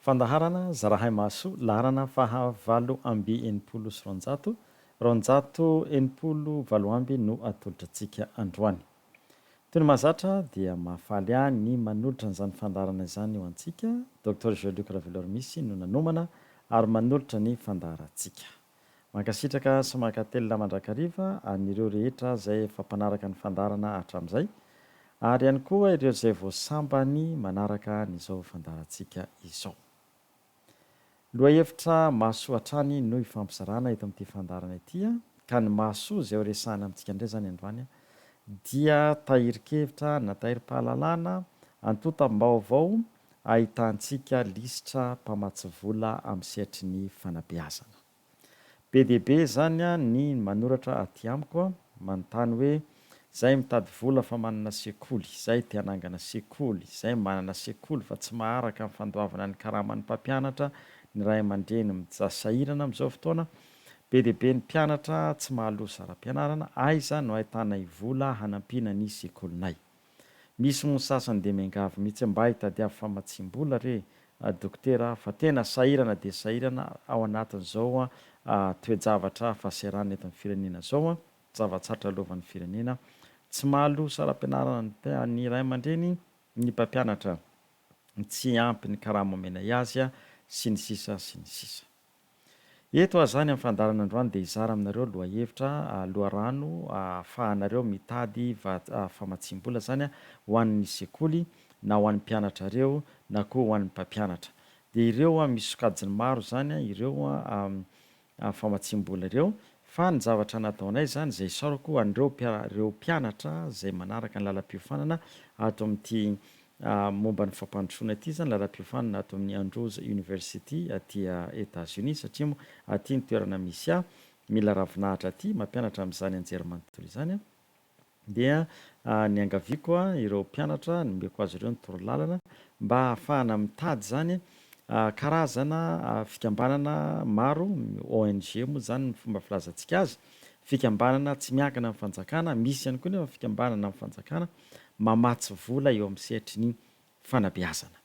Fandaharana Zarahay Mahasoa laharana faha 268, 268 no atolotra antsika androany. Toy ny mahazatra dia mahafaly ahy ny manolotra an'izany fandaharana izany ho antsika, Docteur Jean Luc Raveloarimisy no nanomana ary manolotra ny fandaharantsika. Mankasitraka sy mankatelina mandrakariva an'ireo rehetra izay efa mpanaraka ny fandaharana hatramin'izay ary ihany koa ireo izay vao sambany manaraka an'izao fandaharantsika izao. Lohahevitra mahasoa hatrany no ifampizarana eto amin'ity fandaharana ity ka ny mahasoa izay ho resahina amintsika indray izany androany dia tahirin-kevitra na tahirim-pahalalana antontam-baovao ahitantsika lisitra mpamatsy vola amin'ny sehatry ny fanabeazana. Be dia be izany ny manoratra aty amiko manontany hoe zay mitady vola fa manana sekoly, zay te hanangana sekoly, zay manana sekoly fa tsy maharaka ny fandoavana ny karaman'ny mpampianatra, ny ray aman-dreny mija sahirana amin'izao fotoana, be dia be ny mpianatra tsy mahaloa saram-pianarana, aiza no ahitanay vola hanampiana ny sekolinay? Misy moa ny sasany dia miangavy mihitsy mba hitadiavo famatsiam-bola re dokotera fa tena sahirana dia sahirana ao anatin'izao toe-javatra fahasahiranana eto amin'ny firenena izao, zava-tsarotra lovan'ny firenena, tsy mahaloa saram-pianarana ny ray aman-dreny, ny mpampianatra tsy ampy ny karama omenay azy sy ny sisa sy ny sisa. Eto aho izany amin'ny fandaharana androany dia hizara aminareo lohahevitra, loharano ahafahanareo mitady famatsiam-bola izany ho an'ny sekoly na ho an'ny mpianatrareo na koa ho an'ny mpampianatra. Dia ireo misy sokajiny maro izany ireo famatsiam-bola ireo fa ny zavatra nataonay izany izay isaorako an'ireo ireo mpianatra izay manaraka ny lalam-piofanana ato amin'ity Momba ny fampandrosoana ity izany lalam-piofanana ato amin'ny Andrews University aty Etats-Unis satria moa aty ny toerana misy ahy, mila ravinahitra aty, mampianatra amin'izany anjerimanontolo izany aho, dia niangaviako ireo mpianatra, nomeko azy ireo ny torolalana mba hahafahana mitady izany karazana fikambanana maro, ONG moa izany ny fomba filazantsika azy, fikambanana tsy miankina amin'ny fanjakana, misy ihany koa nefa fikambanana amin'ny fanjakana, mamatsy vola eo amin'ny sehatry ny fanabeazana.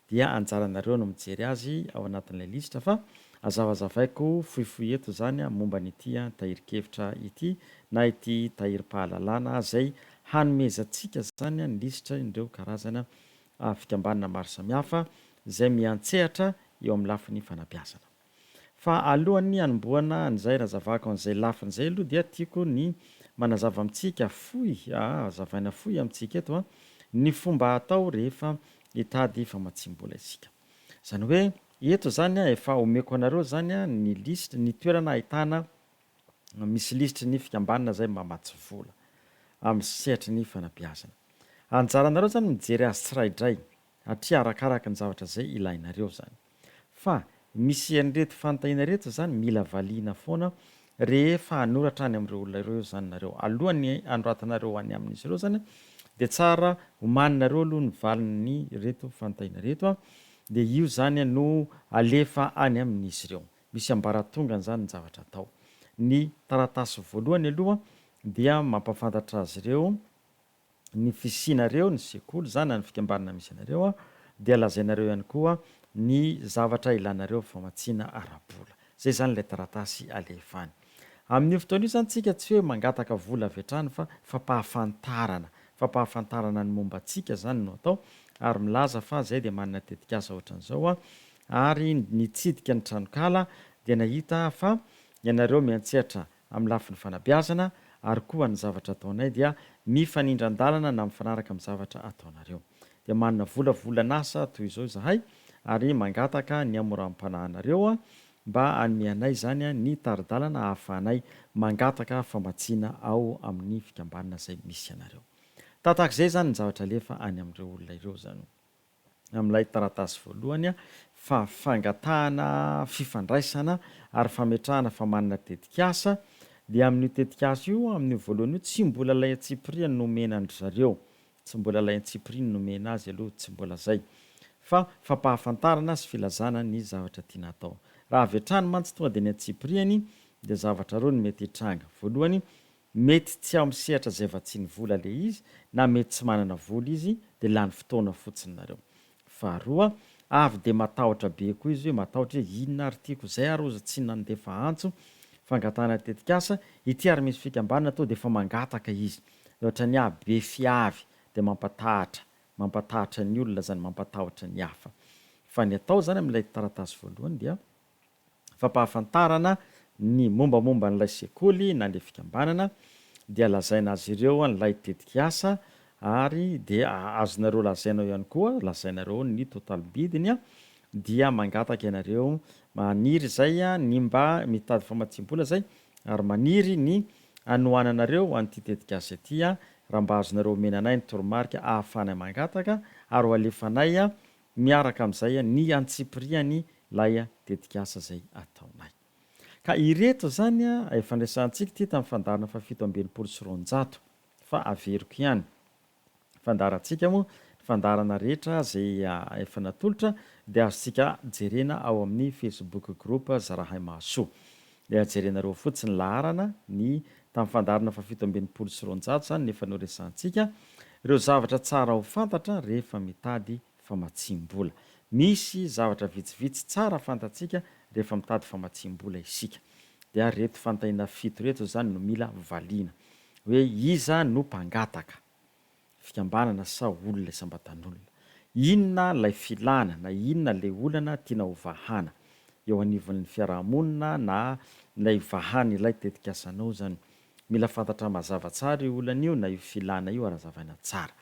Dia anjaranareo no mijery azy ao anatin'ilay lisitra fa azavazavaiko fohifohy eto izany momba an'ity tahirin-kevitra ity na ity tahirim-pahalalana izay hanomezantsika izany ny lisitra ireo karazana fikambanana maro samihafa izay miantsehatra eo amin'ny lafiny fanabeazana. Fa alohan'ny hanombohana an'izay hanazavako an'izay lafiny izay aloha dia tiako ny manazava amintsika fohy, hazavaina fohy amintsika eto ny fomba atao rehefa hitady famatsiam-bola isika. Izany hoe eto izany efa omeko anareo izany ny lisitra, ny toerana ahitana misy lisitry ny fikambanana izay mamatsy vola amin'ny sehatry ny fanabeazana. Anjaranareo izany mijery azy tsiraidray Hatria arakaraka ny zavatra izay ilainareo izany. Fa misy an'ireto fanontaniana ireto izany mila valiana foana rehefa hanoratra any amin'ireo olona ireo izany nareo. Alohan'ny hanoratanareo any amin'izy ireo izany dia tsara omaninareo aloha ny valin'ireto fanontaniana ireto dia io izany no alefa any amin'izy ireo. Misy ambaratongany izany ny zavatra atao. Ny taratasy voalohany aloha dia mampahafantatra azy ireo ny fisianareo, ny sekoly izany na ny fikambanana misy anareo dia lazainareo ihany koa ny zavatra ilanareo famatsiana ara-bola. Izay izany ilay taratasy alefa any. Amin'io fotoana io izany tsika tsy hoe mangataka vola avy hatrany fa fampahafantarana, fampahafantarana ny momba antsika izany no atao ary milaza fa izay dia manana tetikasa ohatran'izao ary nitsidika ny tranonkala dia nahita fa ianareo miantsehatra amin'ny lafiny fanabeazana ary koa ny zavatra ataonay dia mifanindran-dalana na mifanaraka amin'ny zavatra ataonareo. Dia manana volavolan'asa toy izao izahay ary mangataka ny hamoram-panahinareo mba hanome anay izany ny tari-dalana ahafahanay mangataka famatsiana ao amin'ny fikambanana izay misy anareo. Tatak'izay izany ny zavatra alefa any amin'ireo olona ireo izany. amin'ilay taratasy voalohany fa fangatahana fifandraisana ary fametrahana fa manana tetikasa dia amin'io tetikasa io, amin'io voalohany io tsy mbola ilay antsipiriany no omena an-dry zareo, tsy mbola ilay antsipiriany no omena azy aloha, tsy mbola izay fa fampahafantarana sy filazana ny zavatra tiana atao. Raha avy hatrany mantsy tonga dia ny antsipiriany dia zavatra roa no mety hitranga, voalohany Mety tsy ao amin'ny sehatra izay vatsiany vola le izy na mety tsy manana vola izy dia lany fotoana fotsiny nareo. Faharoa, Avy dia matahotra be koa izy hoe matahotra hoe inona ary tiako, zay ary ozy tsy nandefa antso fangatahana tetikasa, ity ary misy fikambanana tonga dia efa mangataka izy. Dia ohatran'ny ahy be fiavy dia mampatahatra, mampatahatra ny olona zany, mampatahotra ny hafa. Fa ny atao zany amin'ilay taratasy voalohany dia fampahafantarana ny mombamomba an'ilay sekoly na ilay fikambanana dia lazaina azy ireo an'ilay tetikasa ary dia azonareo lazaina ao ihany koa, lazainareo ny totalim-bidiny dia mangataka ianareo maniry izay ny mba mitady famatsiam-bola izay ary maniry ny hanohananareo an'ity tetikasa ity raha mba azonareo omena anay ny toromarika ahafahanay mangataka ary ho alefanay miaraka amin'izay ny antsipiriany ilay tetikasa izay ataonay. Ka ireto izany efa niresahantsika ity tamin'ny fandaharana faha-267 fa averiko ihany. Fandaharantsika moa, ny fandaharana rehetra izay efa natolotra dia azontsika jerena ao amin'ny Facebook group Zarahay Mahasoa. Dia jerenareo fotsiny laharana ny tamin'ny fandaharana faha-267 izany no efa noresahantsika, ireo zavatra tsara ho fantatra rehefa mitady famatsiam-bola. Misy zavatra vitsivitsy tsara fantatsika rehefa mitady famatsiam-bola isika. Dia ireto fanontaniana fito ireto izany no mila valiana. Hoe iza no mpangataka? Fikambanana sa olona isam-batan'olona? Inona ilay filana na inona ilay olana tiana ho vahana eo anivon'ny fiaraha-monina na ilay vahan'ilay tetikasanao izany? Mila fantatra mazava tsara io olana io na io filana io ary hazavaina tsara.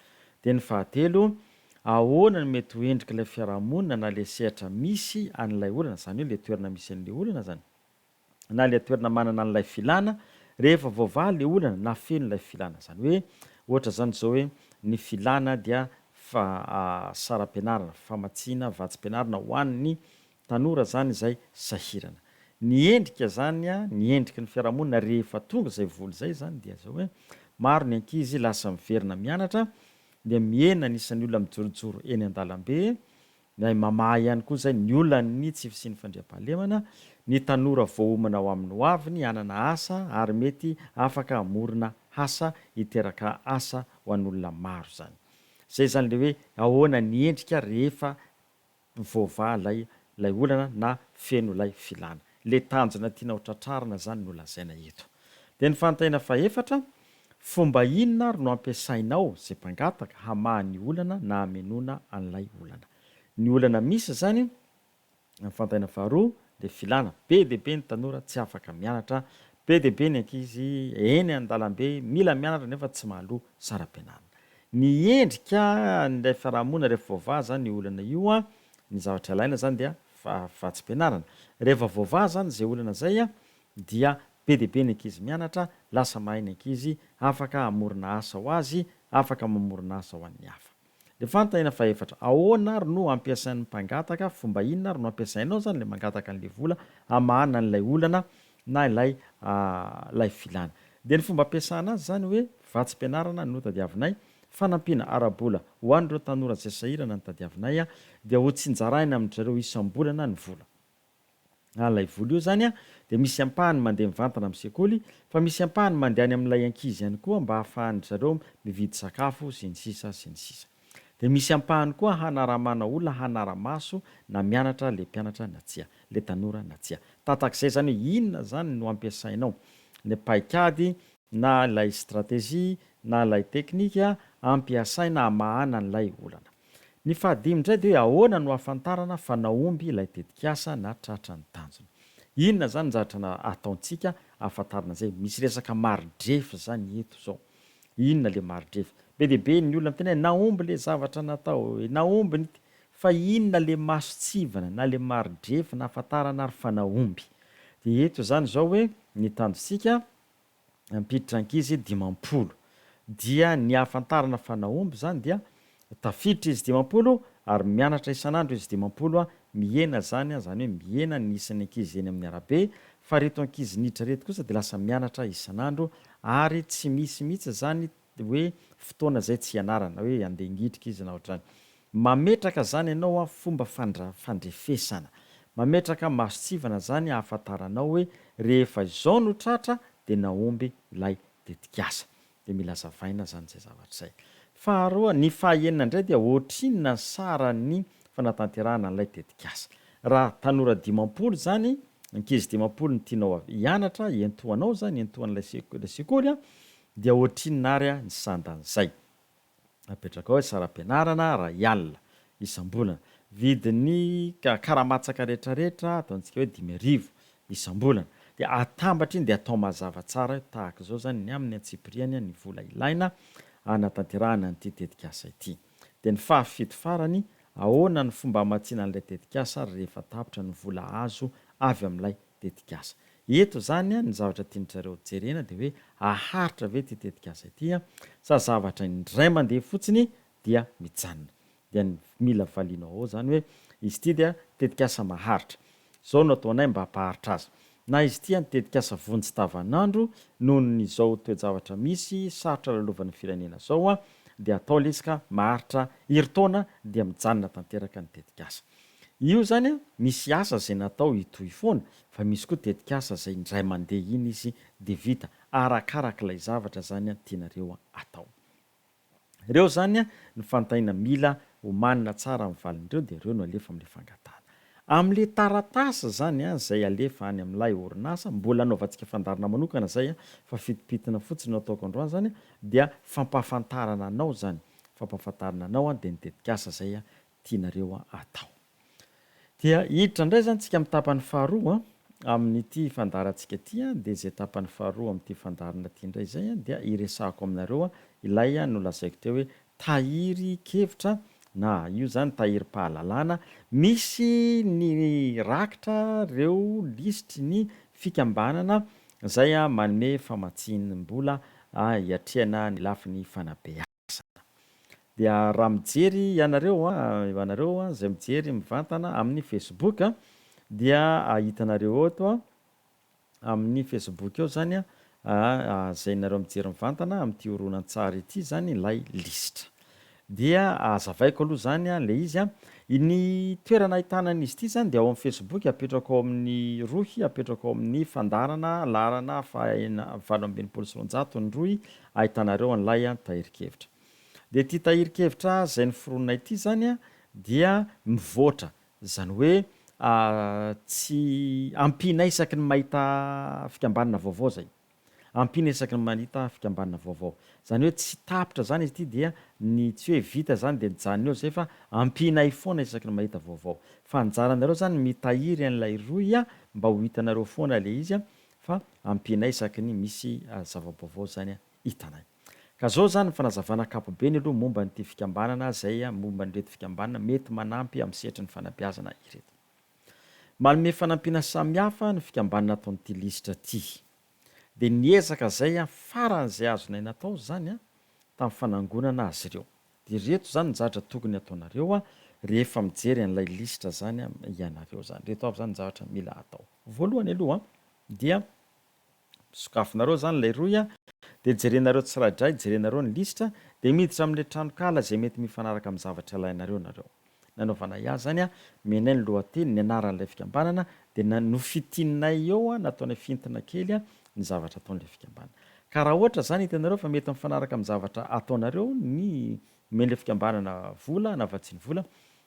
Dia ny fahatelo, ahoana no mety ho endrik'ilay fiaraha-monina na ilay sehatra misy an'ilay olana, izany hoe ilay toerana misy an'ilay olana izany? na ilay toerana manana an'ilay filana rehefa voavaha ilay olana na feno ilay filana. Izany hoe ohatra izany izao hoe ny filana dia fa saram-pianarana, famatsiana vatsim-pianarana ho an'ny tanora izany izay sahirana. Ny endrika izany, ny endriky ny fiarahamonina rehefa tonga izay vola izay izany dia izao hoe maro ny ankizy lasa miverina mianatra dia mihena ny isan'ny olona mijorojoro eny an-dalambe, Ny mamaha ihany koa izay ny olan'ny tsy fisian'ny fandriampahalemana, ny tanora voaomana ho amin'ny hoaviny hanana asa ary mety afaka hamorona asa hiteraka asa ho an'olona maro izany. Izay izany ilay hoe ahoana ny endrika rehefa voavaha ilay ilay olana na feno ilay filana. Ilay tanjona tiana ho tratrarina izany no lazaina eto. Dia ny fanontaniana fahefatra, fomba inona ary no ampiasainao izay mpangataka hamaha ny olana na hamenoana an'ilay olana? Ny olana misy izany, ny fanontaniana faharoa, dia filana. Be dia be ny tanora tsy afaka mianatra, be dia be ny ankizy eny an-dalambe mila mianatra nefa tsy mahaloa saram-pianarana. Ny endrika an'ilay fiarahamonina rehefa voavaha izany io olana io, ny zavatra ilaina izany dia vatsim-pianarana. Rehefa voavaha izany izay olana izay dia be dia be ny ankizy mianatra, lasa mahay ny ankizy, afaka hamorona asa ho azy, afaka mamorona asa ho an'ny hafa. Le fanontaniana fahefatra, ahoana ary no ampiasain'ny mpangataka, fomba inona ary no ampiasainao zany le mangataka an'le vola hamahana an'ilay olana na ilay ilay filana. Dia ny fomba ampiasana azy zany hoe vatsim-pianarana no tadiavinay, fanampiana ara-bola ho an'ireo tanora izay sahirana no tadiavinay, dia ho tsinjaraina amin-dry zareo isam-bolana ny vola. Ilay vola io izany dia misy ampahany mandeha mivantana amin'ny sekoly fa misy ampahany mandeha any amin'ilay ankizy ihany koa mba hahafahan-dry zareo mividy sakafo sy ny sisa sy ny sisa. Dia misy ampahany koa hanaramana olona hanara-maso na mianatra ilay mpianatra na tsia, ilay tanora na tsia. Tatak'izay izany hoe inona izany no ampiasainao, ny paikady na ilay stratégie na ilay teknika ampiasaina hamahana an'ilay olana. Ny fahadimy indray dia hoe ahoana no ahafantarana fa nahomby ilay tetikasa na tratra ny tanjona. Inona izany ny zavatra ataontsika ahafantarana izay? Misy resaka mari-drefy izany eto izao. Inona ilay mari-drefy? Be dia be ny olona miteny hoe nahomby ilay zavatra natao, nahomby ny Fa inona ilay mason-tsivana na ilay mari-drefy nahafantarana ary fa nahomby? Dia eto izany izao hoe ny tanjontsika hampiditra ankizy 50. Dia ny ahafantarana fa nahomby izany dia tafiditra izy 50 ary mianatra isan'andro izy 50, mihena izany, izany hoe mihena ny isan'ny ankizy eny amin'ny arabe, fa ireto ankizy niditra ireto kosa dia lasa mianatra isan'andro ary tsy misy mihitsy izany hoe fotoana izay tsy hianarana, hoe handeha hingitrika izy na ohatr'izany. Mametraka izany ianao an fomba fandra fandrefesana. Mametraka mason-tsivana izany ahafantaranao hoe rehefa izao no tratra dia nahomby ilay tetikasa. Dia mila azavaina izany izay zavatra izay. Faharoa, ny fahaenina indray dia ohatrinona ny saran'ny fanatanterahana an'ilay tetikasa. Raha tanora 50 izany, ankizy 50 no tianao hianatra, hiantohanao izany, hiantohan'ilay ilay sekoly dia ohatrinona ary ny sandan'izay? Apetraka hoe saram-pianarana iray alina isam-bolana. Vidin'ny karamatsaka rehetrarehetra ataontsika hoe 5000 isam-bolana. Dia atambatra iny dia atao mazava tsara hoe tahaka izao izany ny amin'ny antsipiriany ny vola ilaina hanatanterahana an'ity tetikasa ity. Dia ny fahafito farany, ahoana ny fomba hamatsiana an'ilay tetikasa rehefa tapitra ny vola azo avy amin'ilay tetikasa. Eto izany ny zavatra tian-dry zareo jerena dia hoe haharitra ve ity tetikasa ity sa zavatra indray mandeha fotsiny dia mijanona. Dia ny mila valianao ao izany hoe izy ity dia tetikasa maharitra. Izao no ataonay mba hampaharitra azy. Na izy ity an tetikasa vonjy tavanandro noho ny izao toe-javatra misy sarotra lalovan'ny firenena izao an dia atao ilay izy ka maharitra herintaona dia mijanona tanteraka ny tetikasa. Io izany an, misy asa izay natao hitohy foana, fa misy koa tetikasa izay indray mandeha iny izy dia vita, arakarak'ilay zavatra izany an tianareo atao. Ireo izany an, ny fanontaniana mila omanina tsara amin'ny valin'ireo dia ireo no alefa amin'ilay fangatahana. Amin'ilay taratasy izany an, izay alefa any amin'ilay orinasa, mbola anaovantsika fandaharana manokana izay an, fa fitipitina fotsiny no ataoko androany izany an, dia fampahafantarana anao izany, fampahafantarana anao an, dia ny tetikasa izay an tianareo atao. Dia hiditra indray izany tsika amin'ny tapany faharoa amin'ity fandaharantsika ity, dia izay tapany faharoa amin'ity fandaharana ity indray izay dia hiresahako aminareo ilay nolazaiko teo hoe tahirin-kevitra na io izany tahirim-pahalalana misy ny rakitra ireo lisitry ny fikambanana izay manome famatsiam-bola hiatrehana ny lafiny fanabeazana. Dia raha mijery ianareo an, ianareo an, izay mijery mivantana amin'ny Facebook an, dia hitanareo eto an, amin'ny Facebook eo izany an, izay nareo mijery mivantana amin'ity horonantsary ity izany ilay lisitra. Dia hazavaiko aloha izany an, ilay izy an, ny toerana ahitana an'izy ity izany dia ao amin'ny Facebook, apetrako ao amin'ny rohy, apetrako ao amin'ny fandaharana laharana faha enina 268 ny rohy ahitanareo an'ilay tahirin-kevitra. Dia ity tahirin-kevitra izay noforonina ity izany dia mivoatra, izany hoe tsy ampiana isaky ny mahita fikambanana vaovao izay. Ampiana isaky ny mahita fikambanana vaovao. Izany hoe tsy tapitra izany izy ity dia ny tsy hoe vita izany dia mijanona eo izay fa ampianay foana isaky ny mahita vaovao. Fa anjaranareo izany mitahiry an'ilay rohy mba ho hitanareo foana ilay izy fa ampianay isaky ny misy zava-baovao izany hitanay. Ka zao izany ny fanazavana ankapobeny aloha momba an'ity fikambanana izay momba an'ireto fikambanana mety manampy amin'ny sehatry ny fanabeazana ireto. Manome fanampiana samihafa ny fikambanana ato amin'ity lisitra ity. Dia niezaka izay faran'izay azonay natao izany tamin'ny fanangonana azy ireo. Dia ireto izany ny zavatra tokony hataonareo rehefa mijery an'ilay lisitra izany ianareo izany. Ireto avy izany ny zavatra mila atao. Voalohany aloha dia sokafinareo izany ilay rohy dia jerenareo tsiraidray, jerenareo ny lisitra dia miditra amin'ilay tranonkala izay mety mifanaraka amin'ny zavatra ilainareo nareo. Nanaovanay azy izany, omenay ny lohateny, ny anaran'ilay fikambanana dia nofintininay eo, nataonay fintina kely ny zavatra ataon'ilay fikambanana. Ka raha ohatra izany hitanareo fa mety mifanaraka amin'ny zavatra ataonareo ny omen'ilay fikambanana vola na vatsiany vola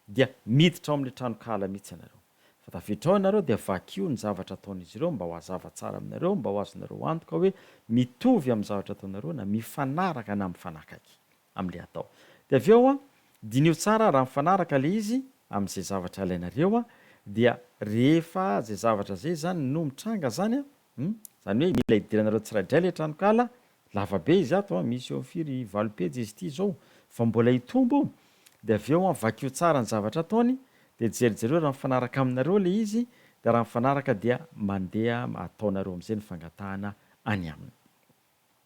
dia miditra ao amin'ilay tranonkala mihitsy ianareo. Fa tafiditra ao ianareo dia vakio ny zavatra ataon'izy ireo mba ho hazava tsara aminareo, mba ho azonareo antoka hoe mitovy amin'ny zavatra ataonareo na mifanaraka na mifanakaiky amin'ilay atao. Dia avy eo diniho tsara raha mifanaraka ilay izy amin'izay zavatra ilainareo dia rehefa izay zavatra izay izany no mitranga izany Hum, zany hoe mila idiranareo tsiraidray le tranonkala, lava be izy ato an, misy eo firy valo pejy izy ity zao, fa mbola hitombo io, de avy eo an vakio tsara ny zavatra ataony, de jerijereo raha mifanaraka aminareo le izy, de raha mifanaraka dia mandeha ataonareo amizay ny fangatahana any aminy.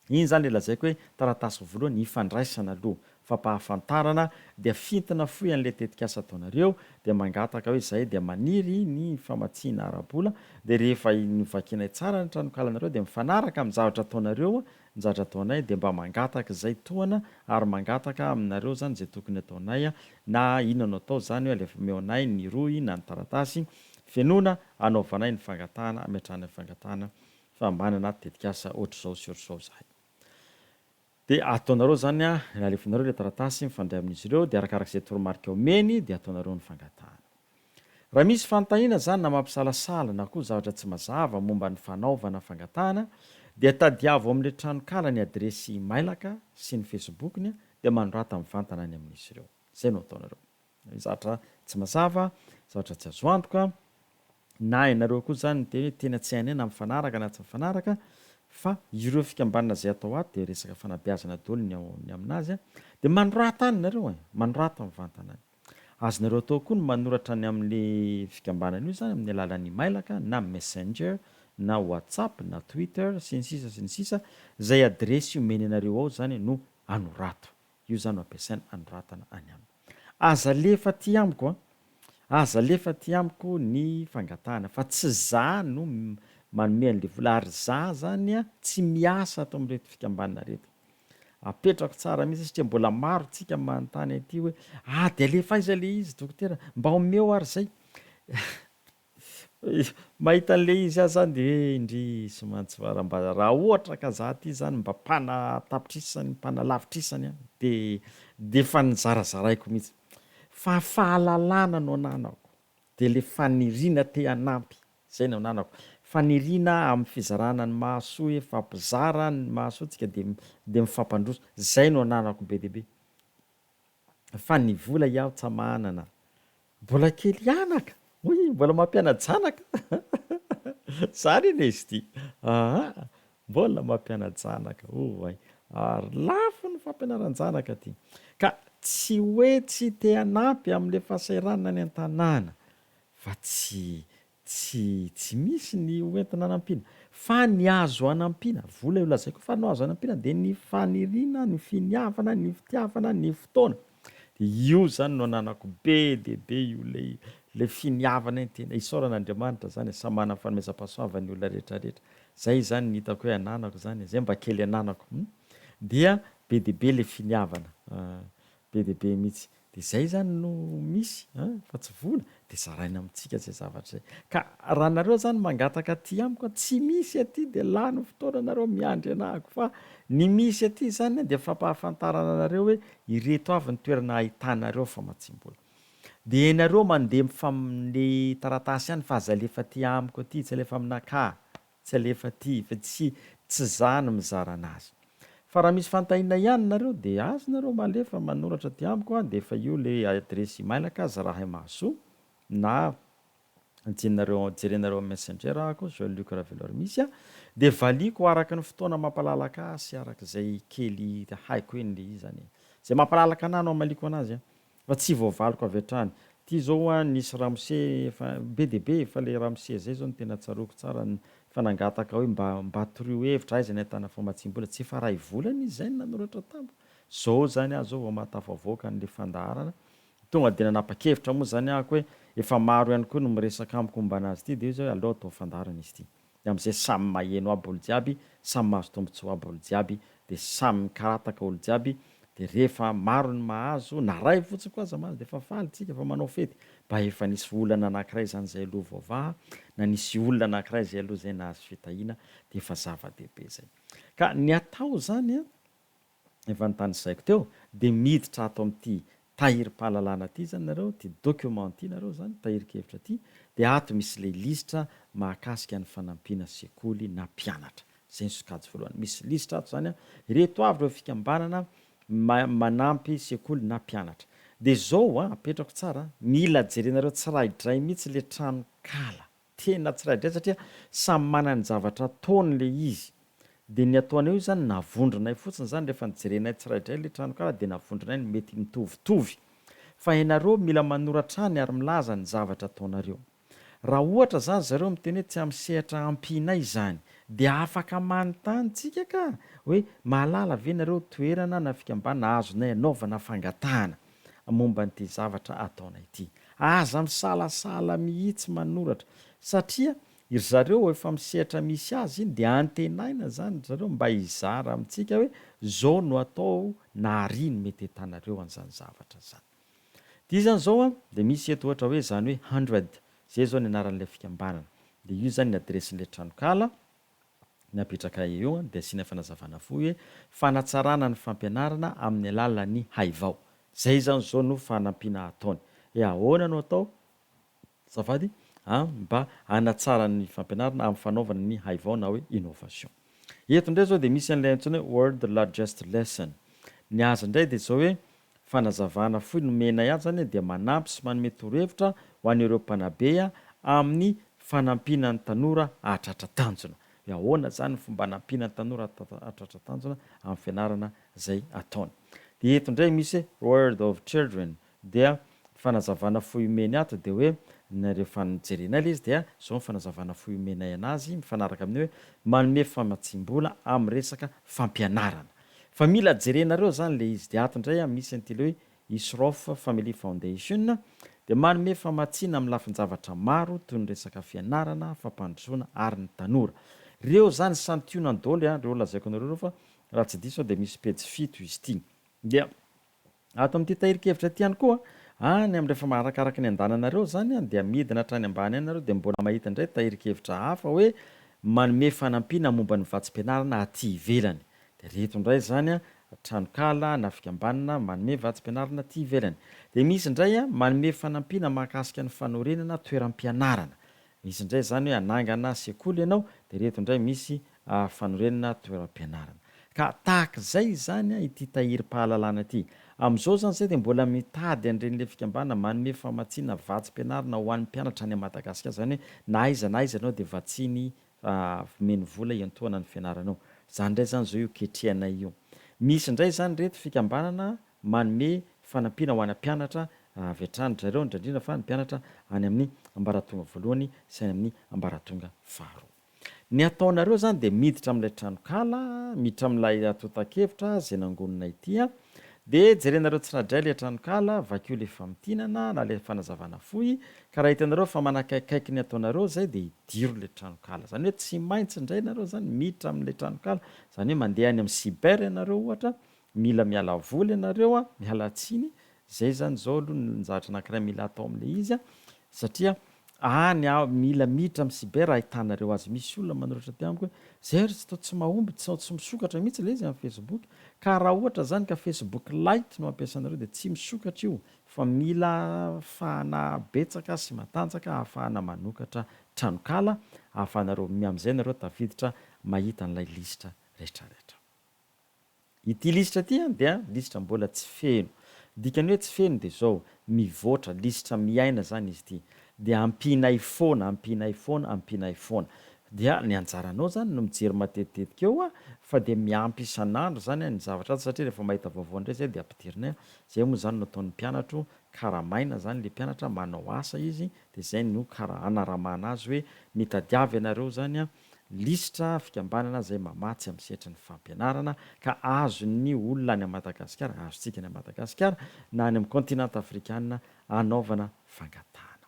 Iny izany ilay lazaiko hoe taratasy voalohany ifandraisana aloha, fampahafantarana, dia fintina fohy an'ilay tetikasa ataonareo, dia mangataka hoe izahay dia maniry ny famatsiana ara-bola, dia rehefa novakianay tsara ny tranokalanareo dia mifanaraka amin'ny zavatra ataonareo ny zavatra ataonay, dia mba mangataka izay tohana ary mangataka aminareo izany izay tokony ataonay na inona no atao izany hoe alefa omeo anay ny rohy na ny taratasy fenoina anaovanay ny fangatahana ametrahanay ny fangatahana fa manana tetikasa ohatr'izao sy ohatr'izao izahay. Dia ataonareo izany an, alefanareo ilay taratasy mifandray amin'izy ireo, dia arakaraka izay toromarika omeny dia ataonareo ny fangatahana. Raha misy fanontaniana izany na mampisalasala na koa zavatra tsy mazava momba ny fanaovana fangatahana dia tadiavo ao amin'ilay tranonkala ny adiresy imailaka sy ny Facebook-ny dia manorata mivantana any amin'izy ireo. Izay no ataonareo. Zavatra tsy mazava, zavatra tsy azo antoka, na ianareo koa izany miteny hoe tena tsy hainay na mifanaraka na tsy mifanaraka fa ireo fikambanana izay atao ato dia resaka fanabeazana daholo ny ao ny aminazy dia manorata any nareo e! manorata mivantana any. Azonareo atao koa ny manoratra any amin'le fikambanana io izany amin'ny alalan'ny imailaka na messenger na whatsapp na twitter sy ny sisa sy ny sisa izay adiresy omeny anareo ao izany no anorato. Io izany no ampiasaina anoratana any aminy. Aza alefa aty amiko an! Aza alefa aty amiko ny fangatahana fa tsy za no manome an'le vola ary za zany tsy miasa ato amin'ireto fikambanana ireto. Apetrako tsara mihitsy satria mbola maro tsika manontany aty hoe ah de alefa aiza le izy dokotera? Mba omeo ary zay. Mahita an'le izy aho zany de hoe indrisy mantsy fa raha mba raha ohatra ka za ty zany mba mpana tapitrisany mpana lavitrisany an de de efa nizarazaraiko mihitsy. Fa fahalalana no ananako de le faniriana te hanampy zay no ananako. Faniriana amin'ny fizarana ny mahasoa hoe mifampizara ny mahasoa tsika de de mifampandroso zay no ananako be dia be. Fa ny vola iaho tsa manana. Mbola kely anaka! Hoy mbola mampiana-janaka! Zany anie izy ity! Aa! Mbola mampiana-janaka, oay! Ary lafo ny fampianaran-janaka aty. Ka tsy hoe tsy te hanampy amin'ilay fahasahiranana any an-tanàna, fa tsy Tsy tsy misy ny ho entina anampiana. Fa ny azo anampiana, vola io lazaiko io, fa no azo anampiana dia ny faniriana, ny finiavana, ny fitiavana, ny fotoana. Dia io zany no ananako be dia be io ilay ilay finiavana iny tena isaorana Andriamanitra zany e, samy manana ny fanomezam-pahasoavany ny olona rehetra rehetra. Zay zany ny hitako hoe ananako zany e, zay mba kely ananako hum. Dia be dia be ilay finiavana, be dia be mihitsy. Dia izay izany no misy an, fa tsy vola, dia zaraina amintsika izay zavatra izay. Ka raha nareo izany mangataka aty amiko an, tsy misy aty dia lany fotoana nareo miandry anahako fa ny misy aty izany an dia fampahafantarana anareo hoe ireto avy ny toerana ahitanareo famatsiam-bola. Dia ianareo mandeha mifamle taratasy ihany fa aza alefa aty amiko aty, tsy alefa aminakahy. Tsy alefa aty fa tsy tsy za no mizara anazy. Fa raha misy fanontaniana ihany nareo de azonareo malefa manoratra aty amiko an de efa io le adiresy emailaka aza raha hay mahasoa na jenareo jerenareo am messenger ahako Jean Luc Raveloarimisy a de valiako araka ny fotoana mampalalaka ahy sy araka izay kely haiko eny le izy zany e. Zay mampalalaka anah no amaliako anazy an. Fa tsy voavaliko avy hatrany. Ty zao hoa nisy ramose efa be dia be fa le ramose zay zao no tena tsaroako tsara fa nangataka hoe mba mba torio hevitra aiza ny ahitana famatsiam-bola tsy efa ray volana izy zay no nanoratra tamiko zao zany aho zao vao mahatafavoaka an'le fandaharana tonga de nanapa-kevitra moa zany ahako hoe efa maro ihany koa no miresaka amiko momba anazy ity de hoy za hoe aleo atao fandaharana izy ity De amizay samy maheno aby olo jiaby, samy mahazo tombotsoa aby olo jiaby, de samy mikarataka olo jiaby, de rehefa maro ny mahazo, na ray fotsiny koa aza mahazo de efa faly tsika fa manao fety, mba efa nisy olana anakiray zany zay aloha voavaha, na nisy olona anakiray zay aloha zay nahazo fitahiana de efa zava-dehibe zay. Ka ny atao zany an, efa notanisaiko teo, dia miditra ato amin'ity tahirim-pahalalana ity izany nareo, ity document ity nareo izany, tahirin-kevitra ity, dia ato misy ilay lisitra mahakasika ny fanampiana sekoly na mpianatra. Izay ny sokajy voalohany. Misy lisitra ato izany an, ireto avy ireo fikambanana manampy sekoly na mpianatra. Dia izao an, apetrako tsara an, mila jerenareo tsiraidray mihitsy ilay tranonkala. Tena tsiraidray satria samy manana ny zavatra ataony le izy. De ny ataonay io zany navondronay fotsiny zany rehefa nijerenay tsiraidray le tranonkala de navondronay ny mety mitovitovy. Fa ianareo mila manoratra any ary milaza ny zavatra ataonareo. Raha ohatra zany zareo miteny hoe tsy amin'ny sehatra ampianay izany de afaka manontany tsika ka hoe mahalala ve nareo toerana na fikambanana azonay anaovana fangatahana. momba an'ity zavatra ataonay ity. Aza misalasala mihitsy manoratra satria ry zareo efa amin'ny sehatra misy azy iny dia antenaina izany ry zareo mba hizara amintsika hoe zao no atao na ary no mety ahitanareo an'izany zavatra izany. Ity izany izao an, dia misy eto ohatra hoe izany hoe hundred, izay izao ny anaran'ilay fikambanana. Dia io izany ny adiresin'ilay tranonkala. Ny apetraka eo dia asiana fanazavana fohy hoe fanatsarana ny fampianarana amin'ny alalan'ny haivao. Zay izany zao no fanampiana ataony. Hoe ahoana no atao azafady a mba hanatsara ny fampianarana amin'ny fanaovana ny haivao na hoe innovation. Eto indray zao dia misy an'ilay antsoina hoe world largest lesson. Ny azy indray dia izao hoe Fanazavana fohy nomenay ato izany dia manampy sy manome torohevitra ho an'ireo mpanabe amin'ny fanampiana ny tanora hahatratra tanjona. Hoe ahoana izany ny fomba hanampiana ny tanora hahatratra tanjona amin'ny fianarana izay ataony. Dia eto indray misy hoe World of Children dia fanazavana fohy omeny ato dia hoe rehefa nojerenay ilay izy dia izao ny fanazavana fohy omenay anazy mifanaraka amin'ny hoe manome famatsiam-bola amin'ny resaka fampianarana. Fa mila jerenareo zany le izy de ato ndray an misy an'ity le hoe Isrof Family Foundation de manome famatsiana amin'ny lafin-javatra maro toy ny resaka fianarana, fampandrosoana ary ny tanora. Reo zany santionany daholo an, reo lazaiko anareo reo fa raha tsy diso aho de misy pejy fito izy ity. Dia Ato amin'ity tahirin-kevitra ity ihany koa, any amin'ny rehefa arakaraka ny andananareo izany dia midina hatrany ambany any nareo dia mbola mahita indray tahirin-kevitra hafa hoe manome fanampiana momba ny vatsim-pianarana aty ivelany. Dia ireto indray izany tranonkala na fikambanana manome vatsim-pianarana aty ivelany. Dia misy indray manome fanampiana mahakasika ny fanorenana toeram-pianarana. Misy indray izany hoe hanangana sekoly ianao dia ireto indray misy fanorenana toeram-pianarana. Ka tahaka izay izany ity tahirim-pahalalana ity. Amin'izao izany izay dia mbola mitady an'ireny ilay fikambanana manome famatsiana vatsim-pianarana ho an'ny mpianatra any Madagasikara. Izany hoe na aiza na aiza ianao dia vatsiany omeny vola hiantohana ny fianaranao. Izany indray izany izao io ketrehanay io. Misy indray izany ireto fikambanana manome fanampiana ho ana mpianatra avy hatrany ry zareo, indrindra indrindra fa ny mpianatra any amin'ny ambaratonga voalohany sy any amin'ny ambaratonga faharoa. Ny ataonareo izany dia miditra amin'ilay tranonkala, miditra amin'ilay antontan-kevitra izay nangonina ity, dia jerenareo tsirairay ilay tranonkala, vakio ilay famintinana na ilay fanazavana fohy, ka raha hitanareo fa manakaikaiky ny ataonareo izay dia idiro ilay tranonkala. Izany hoe tsy maintsy indray ianareo izany miditra amin'ilay tranonkala, izany hoe mandeha any amin'ny cyber ianareo ohatra, Mila miala voly ianareo a, miala tsiny, zay zany zao aloha ny zavatra anakiray mila atao amle izy a, satria any aho mila miditra am cyber ahitanareo azy, misy olona manoratra aty amiko hoe zay ry tsy toa tsy mahomby, tsy tsy misokatra mihitsy le izy am facebook, ka raha ohatra zany ka facebook lite no ampiasanareo de tsy misokatra io fa mila fahana betsaka sy matanjaka ahafahana manokatra tranokala ahafahanareo amzay nareo tafiditra mahita an'ilay lisitra retraretra. Ity lisitra ity dia lisitra mbola tsy feno. Ny dikan'ny hoe tsy feno dia izao, mivoatra, lisitra miaina izany izy ity. Dia ampianay foana, ampianay foana, ampianay foana. Dia ny anjaranao izany no mijery matetitetika eo fa dia miampy isan'andro izany ny zavatra ato satria rehefa mahita vaovao indray izay dia ampidirinay. Izay moa izany no ataon'ny mpianatro, karamaina izany ilay mpianatra, manao asa izy dia izay no kara- anaramana azy hoe mitadiava ianareo izany Lisitra fikambanana izay mamatsy amin'ny sehatry ny fampianarana ka azon'ny olona any Madagasikara, azontsika any Madagasikara na any amin'ny kontinanta afrikana anaovana fangatahana.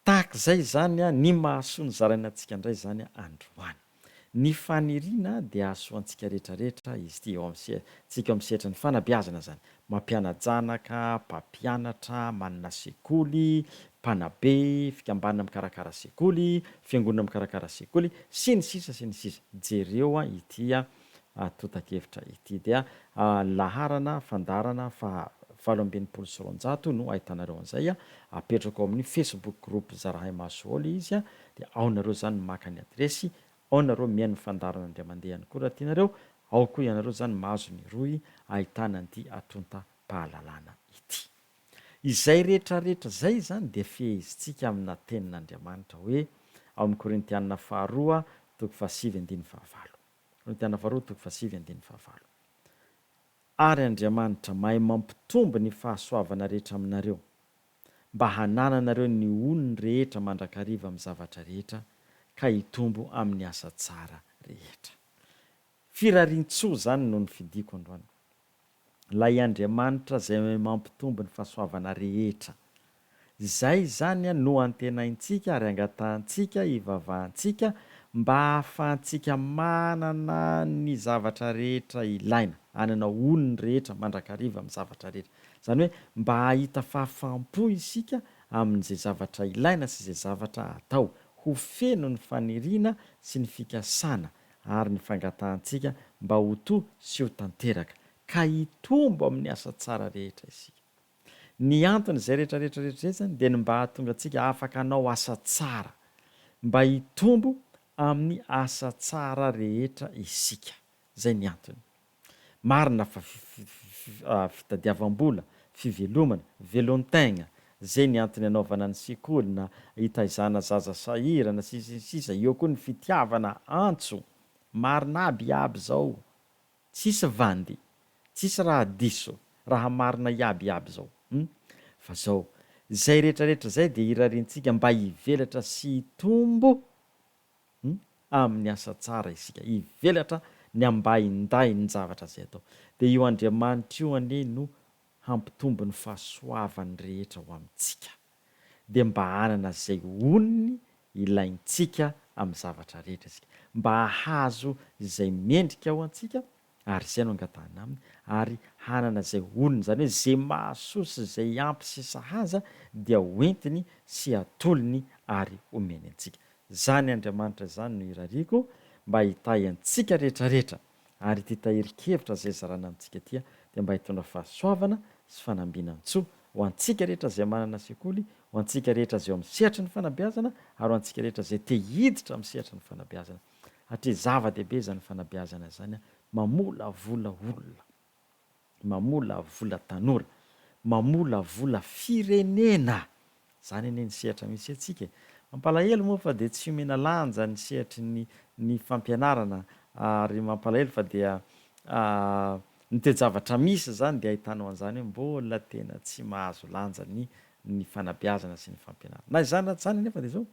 Tahaka izay izany ny mahasoa nozaraina antsika indray izany androany. Ny faniriana dia hahasoa antsika rehetra rehetra izy ity eo amin'ny seha, tsika eo amin'ny sehatry ny fanabeazana izany. Mampiana-janaka, mpampianatra, manana sekoly, mpanabe, fikambanana mikarakara sekoly, fiangonana mikarakara sekoly, sy ny sisa sy ny sisa. Jereo ity antontan-kevitra ity. Dia laharana fandaharana faha 268 no ahitanareo an'izay. Apetrako ao amin'ny Facebook group Zarahay Mahasoa ao ilay izy. Dia ao nareo izany maka ny adiresy, ao nareo mihaino ny fandaharana indray mandeha ihany koa raha tianareo, ao koa ianareo izany mahazo ny rohy ahitana an'ity antontam-pahalalana ity. Izay rehetra rehetra izay izany dia fehezintsika amina tenin'Andriamanitra hoe ao amin'ny Korintiana faharoa toko fahasivy andininy fahavalo. Korintiana faharoa toko fahasivy andininy fahavalo. Ary Andriamanitra mahay mampitombo ny fahasoavana rehetra aminareo, mba hanananareo ny onony rehetra mandrakariva amin'ny zavatra rehetra, ka hitombo amin'ny asa tsara rehetra. Firarian-tsoa izany no nofidiko androany. Ilay Andriamanitra izay mampitombo ny fahasoavana rehetra. Izay izany no antenaintsika ary angatahantsika, ivavahantsika mba hahafahantsika manana ny zavatra rehetra ilaina, hanana onony rehetra mandrakariva amin'ny zavatra rehetra. Izany hoe mba hahita fahafaham-po isika amin'izay zavatra ilaina sy izay zavatra atao. Ho feno ny faniriana sy ny fikasana. ary ny fangatahantsika mba ho to sy ho tanteraka, ka hitombo amin'ny asa tsara rehetra isika. Ny anton'izay rehetra rehetra rehetra izay izany dia ny mba hahatonga antsika afaka hanao asa tsara, mba hitombo amin'ny asa tsara rehetra isika. Izay ny antony. Marina fa fitadiavam-bola, fivelomana, velon-tegna, zay ny antony anaovana ny sekoly na itaizana zaza sahirana sy sy ny sisa, eo koa ny fitiavana, antso, marina aby iaby zao, tsisy vandy, tsisy raha diso, raha marina iaby iaby zao hum, fa zao, zay retraretra zay dia irariantsika mba hivelatra sy hitombo Hum amin'ny asa tsara isika, hivelatra ny ambaindain-javatra izay atao. Dia io Andriamanitra io anie no hampitombo ny fahasoavany rehetra ho amintsika. Dia mba hanana izay onony ilaintsika amin'ny zavatra rehetra isika. Mba hahazo izay mendrika ho antsika ary izay no angatahana aminy, ary hanana izay olona, izany hoe izay mahasoa sy izay ampy sy sahaza dia hoentiny sy atolony ary omeny antsika. Izany Andriamanitra izany no irariako mba hitahy antsika rehetrarehetra, ary ity tahirin-kevitra izay zarana amintsika ity dia mba hitondra fahasoavana sy fanambinantsoa ho antsika rehetra izay manana sekoly, ho antsika rehetra izay eo amin'ny sehatry ny fanabeazana, ary ho antsika rehetra izay te hiditra amin'ny sehatry ny fanabeazana. Satria zava-dehibe izany fanabeazana izany, mamolavola olona, mamolavola tanora, mamolavola firenena. Izany anie ny sehatra misy antsika e. Mampalahelo moa fa dia tsy omena lanja ny sehatry ny ny fampianarana ary mampalahelo fa dia ny toe-javatra misy izany dia ahitanao an'izany hoe mbola tena tsy mahazo lanja ny ny fanabeazana sy ny fampianarana. Na izany na tsy izany anefa dia izao,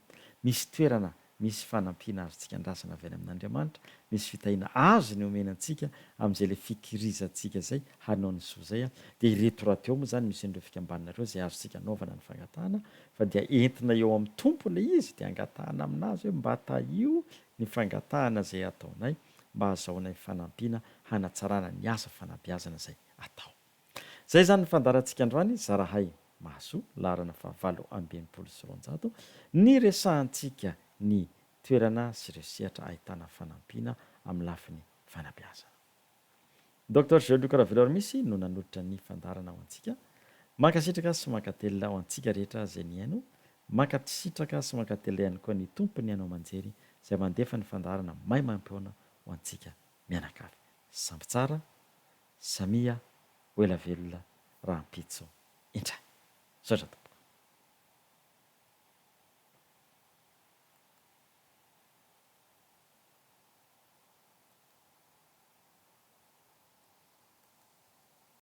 misy toerana Misy fanampiana azontsika andrasana avy any amin'Andriamanitra, misy fitahiana azony omena antsika amin'izay ilay fikirizantsika izay hanao ny soa izay, dia ireto rahateo moa izany misy an'ireo fikambanana ireo izay azontsika anaovana ny fangatahana fa dia entina eo amin'ny Tompo ilay izy dia angatahana aminazy hoe mba tahio ny fangatahana izay ataonay mba hahazahoanay fanampiana hanatsarana ny asa fanabeazana izay atao. Izay izany ny fandaharantsika androany, Zarahay Mahasoa, laharana faha 268, niresahantsika ny toerana sy ireo sehatra ahitana fanampiana amin'ny lafiny fanabeazana. Docteur Jean Luc Raveloarimisy no nanolotra ny fandaharana ho antsika. Mankasitraka sy mankatelina ho antsika rehetra izay nihaino. Mankasitraka sy mankatelina ihany koa ny tompon'ny haino aman-jery izay mandefa ny fandaharana maimaimpoana ho antsika mianakavy. Samby tsara Samia ho ela velona rahampitso indray. Misaotra tompoko.